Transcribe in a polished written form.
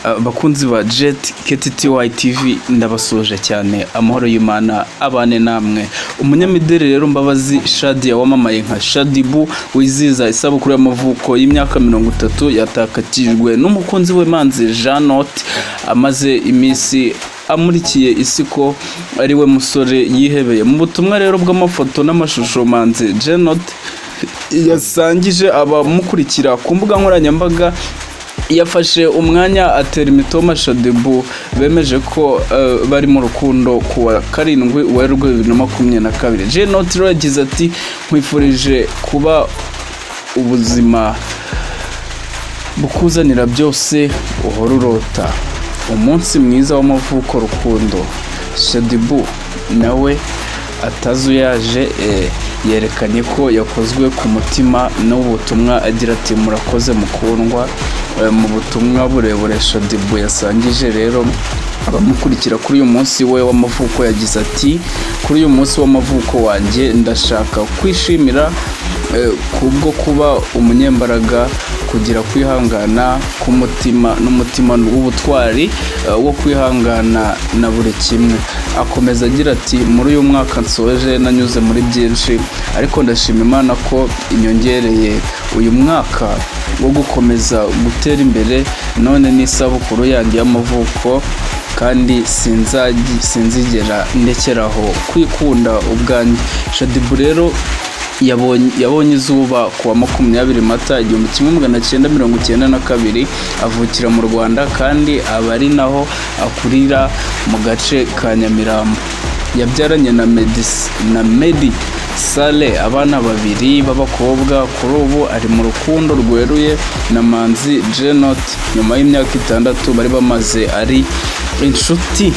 Abakunzi ba Jet KTTY TV, ndabasuhuje cyane. Amahoro y'Imana abane namwe. Umunyamideli rero Mbabazi Shadia wamamaye nka Shaddyboo, wizihiza isabukuru y'amavuko y'imyaka 30, yatakakijwe n'umukunzi we Manzi Jeannot, amaze iminsi amurikiye isi ko ari we musore yihebeye. Mu butumwa rero bw'amafoto n'amashusho Manzi Jeannot yasangije abamukurikira ku mbuga nkoranyambaga, yafashe umwanya atera imitoma Shaddyboo bemeje ko bari mu rukundo ku wa 7 Werurwe 2022. Jeannot rero yagize ati: "Nkwifurije kuba ubuzima bukuzanira byose uhora urota. Umunsi mwiza w'amavuko, rukundo." Shaddyboo nawe atazuyaje yerekanye ko yakozwe ku mutima n'ubu butumwa, agira ati: "Murakoze mukundwa." Mu butumwa burebure Shaddyboo yasangije rero abamukurikira kuri uyu munsi we w'amavuko, yagize ati: "Kuri uyu munsi w'amavuko wanjye ndashaka kwishimira kubwo kuba umunyembaraga, kugira kwihangana k'umutima n'umutima w'ubutwari wo kwihangana na buri kimwe." Akomeza agira ati: "Muri uyu mwaka nsoje nanyuze muri byinshi, ariko ndashima Imana ko inyongereye uyu mwaka wo gukomeza gutera imbere. None n'isabukuru yanjye y'amavuko kandi sinzigera ndekeraho kwikunda ubwanjye." Shaddyboo rero yabonye izuba ku wa 20 Mata 1992, avukira mu Rwanda kandi aba ari naho akurira mu gace ka Nyamirambo. Yabyaranye na Meddy Saleh abana babiri b'abakobwa. Kuri ubu ari mu rukundo rweruye na Manzi Jeannot nyuma y'imyaka 6 bari bamaze ari inshuti.